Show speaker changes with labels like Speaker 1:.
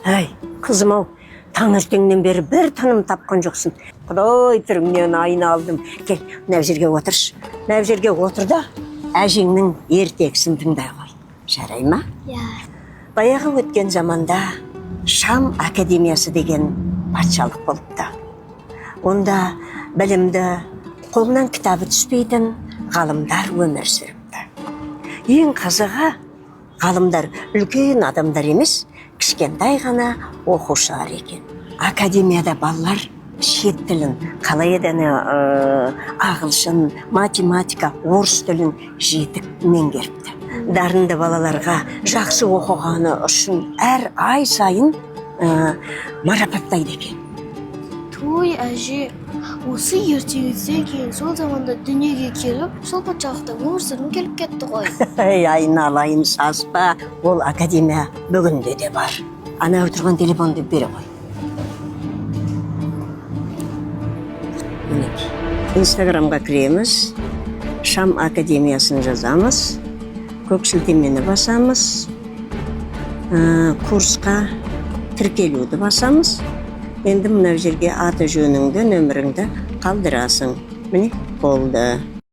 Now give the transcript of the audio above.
Speaker 1: Әй, қызым ау, таңертеңнен бері бір тыным тапқан жоқсың. Құдай, түріңнен айналдым. Кел, мына жерге отыршы. Мына жерге отыр да, әжеңнің ертегісін тыңдай ғой. Жарай ма?
Speaker 2: Иә.
Speaker 1: Баяғы өткен заманда Шам академиясы деген патшалық болыпты. Онда білімді, қолынан кітабы түспейтін ғалымдар өмір сүріпті. Ең қызығы, ғалымдар үлкен адамдар емес, кішкентай ғана оқушылар екен. Академияда балалар шет тілін, қалай еді ана, ағылшын, математика, орыс тілін жетік меңгеріпті. Дарынды балаларға жақсы оқығаны үшін әр ай сайын марапаттайды екен.
Speaker 2: Той, әже, осы ертегіден кейін сол заманда дүниеге келіп, сол патшалықта өмір сүргім келіп кетті ғой.
Speaker 1: Ей, айналайын, саспа, ол академия бүгінде де бар. Анау тұрған телефонды бере ғой. Мінекей. Инстаграмға кіреміз, Шам академиясын жазамыз, көк сілтемені басамыз, курсқа тіркелуді басамыз. Енді мына жерге аты жөніңді, нөміріңді қалдырасың. Міне, болды.